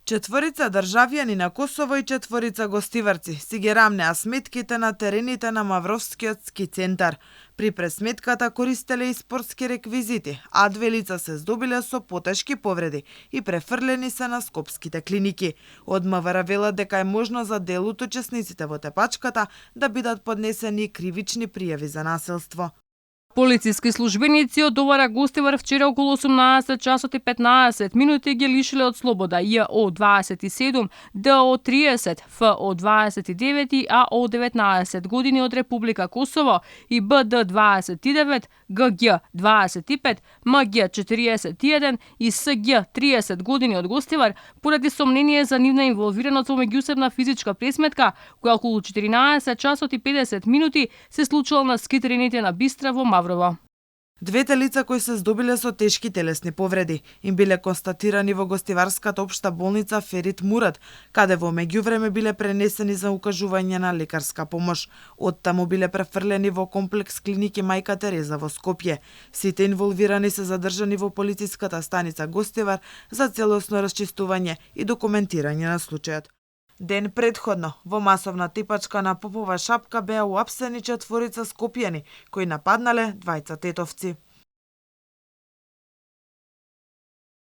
Четворица државјани на Косово и четворица гостиварци си ги рамнеа сметките на терените на Мавровскиот ски центар. При пресметката користеле и спортски реквизити, а 2 лица се здобиле со потешки повреди и префрлени се на скопските клиники. Од МВР велат дека е можно за дел од учесниците во тепачката да бидат поднесени кривични пријави за насилство. Полициски службеници од Овара Гостивар вчера околу 18 часот и 15 минути ги лишиле од слобода ЈО 27, ДО 30, ФО 29 и АО 19 години од Република Косово и БД 29, ГГ 25, МГ 41 и СГ 30 години од Гостивар поради сомнение за нивна инволвираност во меѓусебна физичка пресметка која околу 14 часот и 50 минути се случила на ски терените на Бистра во Маврово. Двете лица кои се здобиле со тешки телесни повреди им биле констатирани во гостиварската општа болница Ферит Мурат, каде во меѓувреме биле пренесени за укажување на лекарска помош. Оттаму биле префрлени во комплекс клиники Мајка Тереза во Скопје. Сите инволвирани се задржани во полициската станица Гостивар за целосно расчистување и документирање на случајот. Ден предходно, во масовна типачка на Попова шапка беа уапсени четворица скопјани, кои нападнале двајца тетовци.